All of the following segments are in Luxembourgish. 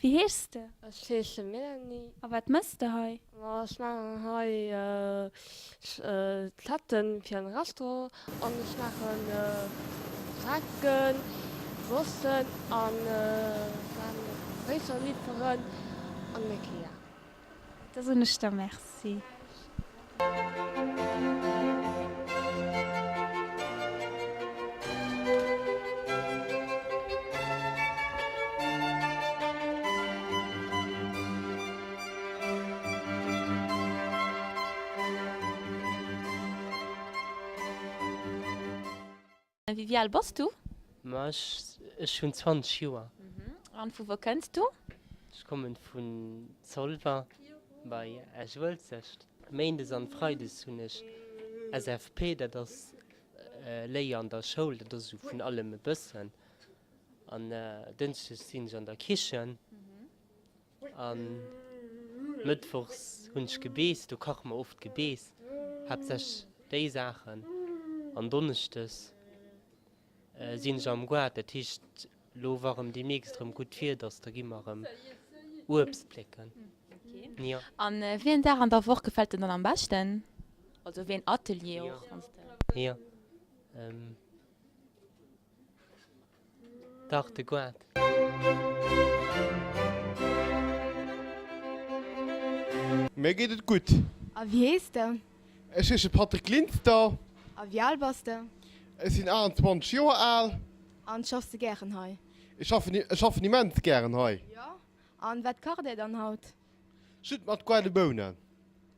Wéi heeschs de? Ech heesche Mélanie. A wat mëss de hei? Ma ech maachen hei Platten fir an de Restaurant an ech maachen Schrecken, Bossen an maachen Bréicher liwweren an den Ikea. Da soen ech der Merci. Wéi al bass du? Ma ech, ech hunn 20 Joer. An vu wou kënns du? Ech kommen vun Zolwer bei Esch-Uelzecht. Méindes an Freides hunn ech SFP, dat ass Léier an der Schoul, dat ass esou vun allem e bëssen. An Dënschdes sinn ech an der Kichen. An Mëttwochs hunn ech Gebeess, do kache mer oft Gebeess, haaptsächlech déi Saachen. An Donneschdes sinn ech am Goart, dat heescht elo wa rëm deemnächst rëm gutt Wieder ass, da gi mer rëm Uebst plécken. Jo. An wéi en Dag an der Woch gefält der dann am beschten? Also wéi en Atelier och, wann s de. Jo. Dach, de Goart. Mir geet et gutt. A wéi hees de? Ech heesche Patrick Linster. A wéi al bass de? Ech sinn 28 Joer al. An schaffs de gären hei? Ech schaffen, ech schaffen immens gären hei. Jo. An wat kacht är dann haut? Judd mat goarde Bounen.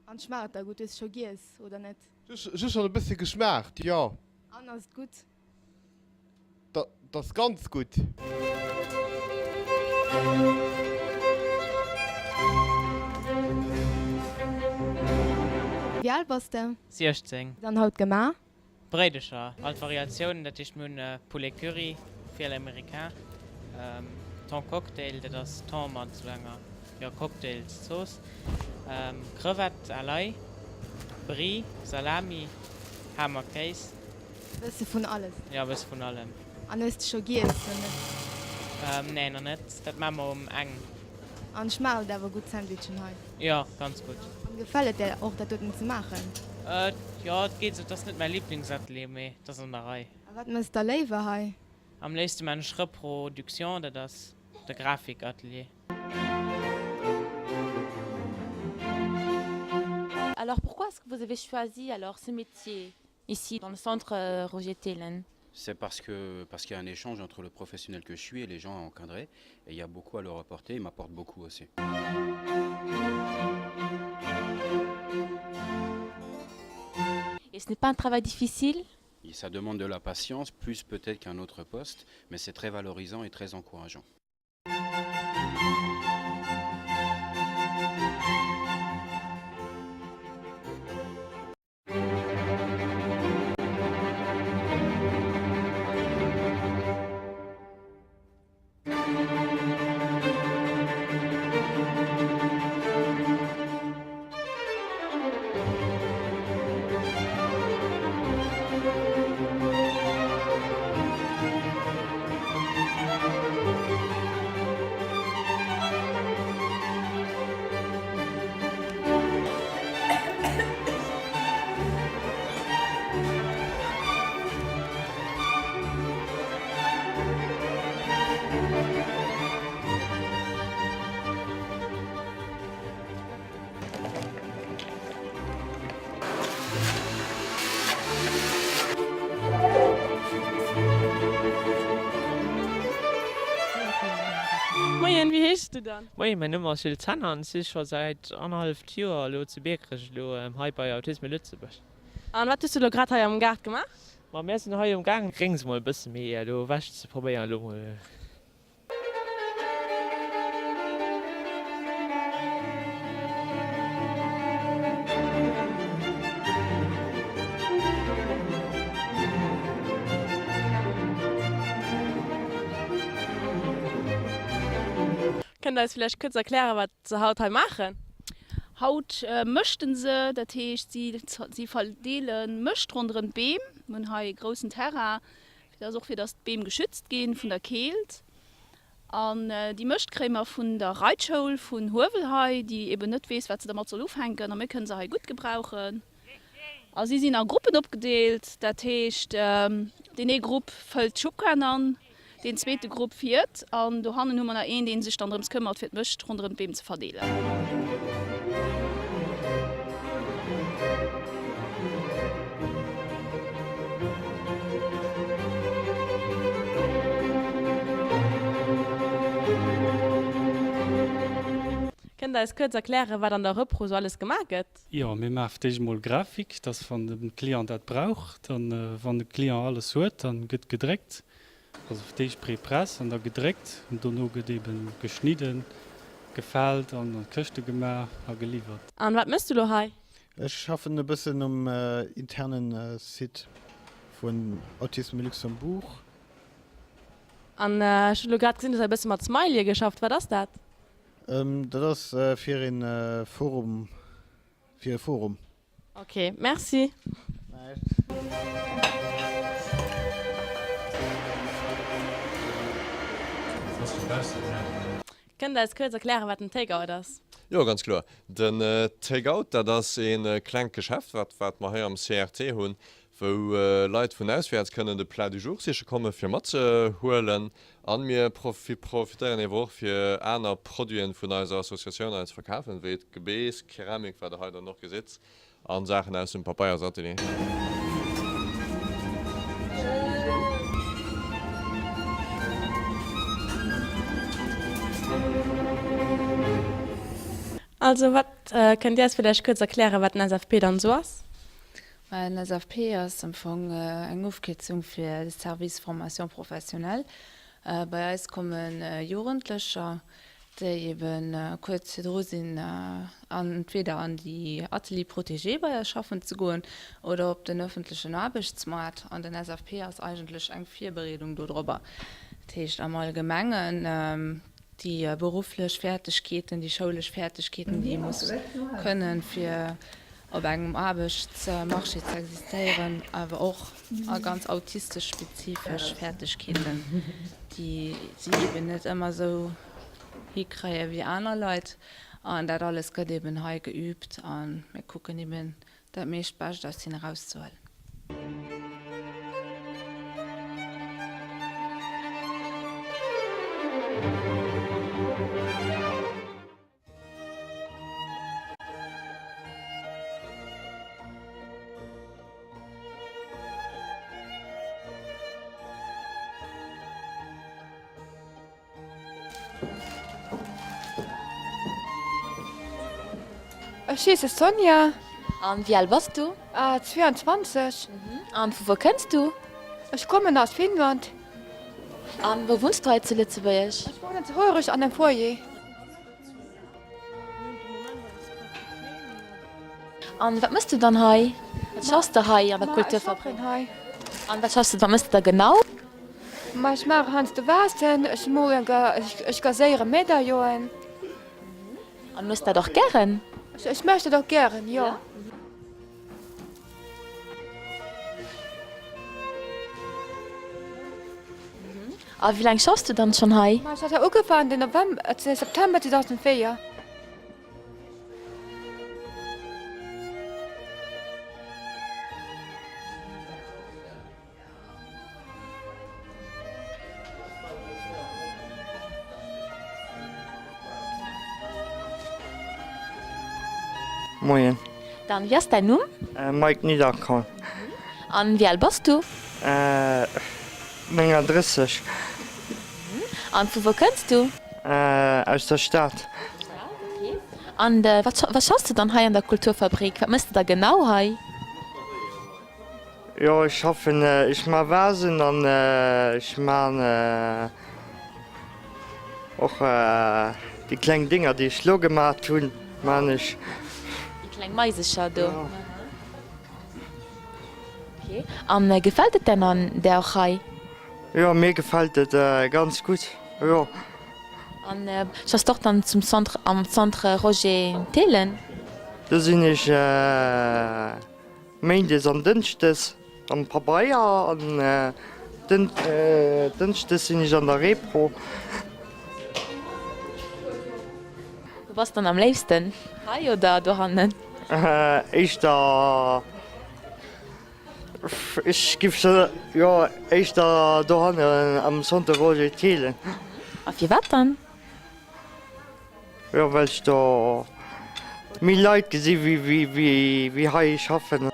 An schmaacht et da gutt? Hues de scho giess oder net? Ech hu schonn e bëssche geschmaacht, jo. An ass et gutt? Dat ass ganz gutt. Wéi al bass de? 16. Dann haut gemaach? Bréidecher, all d'Variatiounen, dat heescht mir hunn Poulet Curry, Fiel Américain, Thon Cocktail, dat ass Thon mat esou enger, jo, Cocktailszooss, Crevette à l'ail, Brie, Salami, Ham a Kéis. Bësse vun alles? Jo, bësse vun allem. An hues de scho giess oder net? Nee, nach net. Dat maache mer um eng. An schmaacht et awer gutt, d'Sandwichen hei? Jo, ganz gutt. An gefält et där och, dat doten ze maachen? Jo, et geet esou. Et ass net mäi Liblingsatelier, mee et ass an der Rei. A wat mëss da léiwer hei? Am léifste maan ech Reproduction, dat ass de Grafikatelier. Alors pourquoi est-ce que vous avez choisi alors ce métier? Ici dans le centre Roger Thelen. C'est parce que parce qu'il y a un échange entre le professionnel que je suis et les gens à encadrer et il y a beaucoup à leur apporter, ils m'apportent beaucoup aussi. Et ce n'est pas un travail difficile? Et ça demande de la patience, plus peut-être qu'un autre poste, mais c'est très valorisant et très encourageant. Moien, wéi heeschs du dann? Moien, mäin Numm ass Gilles Zenner an ech si scho säit annerhalleft Joer elo zu Biekerech elo hei bei Autisme Lëtzebuerg. An wat hues du elo grad hei am Gaart gemaach? Ma mär sinn hei um gaang d'Gréngs mol e bësse méi elo ewech ze probéieren elo mol. Kënnt der eis villäicht kuerz erklären, wat se haut hei maachen? Haut mëschten se, dat heescht si verdeele Mëscht ronderëm d'Beem. Mir hunn hei e groussen Terrain, fir dass och fir dass d'Beem geschützt gi vun der Keelt. An déi Mëscht kréie mer vun der Reitschoul vun Huewel hei, déi eben net weess, wat se dermat soll ufänken. A mir kënne se hei gutt gebrauchen. A si sinn a Gruppen opgedeelt, dat heescht, deen ee Grupp fëllt d'Schubkaren an, deen zweete Grupp fiert an dohannen hu mer nach een, dee sech dann drëms këmmert, fir d'Mëscht ronderëm d'Beem ze verdeelen. Kënnt der eis kuerz erklären, wat an der Repro sou alles gemaach gëtt? Jo, mir maache fir d'éischt emol Grafik, dass wann de Client dat brauch, dann, wann de Client alles huet, dann gëtt gedréckt. Also fir d'éischt Prepress an da gedréckt an dono gëtt eben geschnidden, gefaalt an an d'Këschte gemaach a geliwwert. An wat mëss du lo hei? Ech schaffen e bëssen um internen Site vun Autisme Luxembourg. An ech hunn elo grad gesinn, du hues hei e bësse mat Smileye geschafft. Wat ass dat? Dat ass fir een Forum, fir e Forum. Ok, merci. Näischt. Kënnt der eis kuerz erklären, wat en Take-Out ass? Jo, ganz kloer. Den Take-Out, dat ass ee klengt Geschäft, wat wat mer hei am CRT hunn, wou Leit vun auswäerts kënnen de Plat du jour siche komme fir matzehuelen. An mir profitéieren ewer och fir aner Produiten vun eiser Associatioun hei ze verkafen, wéi d'Gebeess, Keramik, wat der hei dann och gesitt, an Saachen aus dem Papeiersatelier. Also wat, kënnt Dir eis villäicht kuerz erklären, wat den SFP dann esou ass? Den SFP ass am Fong eng Ofkierzung fir Service Formation Professionnelle. Bei eis komme Jugendlecher, déi ebe kuerz virdru sinn, entweder an déi Ateliers protégés bei eis schaffen ze goen oder op den öffentlechen Aarbechtsmaart. An den SFP ass eigentlech eng Virbereedung dodrobber. Dat heescht am Allgemengen déi berufflech Fäerdegkeeten, déi schoulesch Fäerdegkeeten, déi ee muss kënnen, fir op engem Aarbechtsmarché ze existéieren, awer och a ganz autistesch-spezifesch Fäerdegkeeten, déi si eben net ëmmer esou hikréie wéi aner Leit. An dat alles gëtt eben hei geüübt a mir kucken eben dat meescht Bescht aus hinnen erauszehuelen. Ech heesse Sonja. An wéi al bass du? 22. An vu wou kënns du? Ech kommen aus Finnland. An wou wunns du hei zu Lëtzebuerg? Ech wunnen zu Hollerech an dem Foyer. An wat mëss du dann hei? Wat schaffs de hei an der Kulturfabrik? An wat schaffs de, wat mëss de da genau? Ma ech maache heiansdo Vasen, ech molen, ech gaséiere Medaillonen. An mëss dat och gären? Ech mécht dat och gären, jo. A wéi laang schaffs du dann schonn hei? Ma ech hat hei ugefaangen den November, September 2004. Moien. Dann, wéi ass däin Numm? Mike Niederkorn. An wéi al bass du? 39. An vu wou kënns du? Aus der Stad. An wat schaffs du dann hei an der Kulturfabrik? Wat mëss de da genau hei? Jo, ech schaffen, ech maa Vasen an ech maan och déi kleng Dinger, déi ech lo gemaat hunn, maan ech. Déi kleng Maisecher do? Jo. Ok, an gefält et der an der och hei? Jo, mir gefält et ganz gutt, jo. An schaffs de och dann zum Centre, am Centre Roger Thelen? Do sinn ech. Méindes an Dënschdes am Pabeier an Dënschdes sinn ech an der Repro. Wou bass dann am léifsten, hei oder dohannen? Éischter, ech giff se, jo, éischter dohannen am Centre Roger Thelen. A firwat dann? Jo, well ech do méi Leit gesi wéi hei schaffen.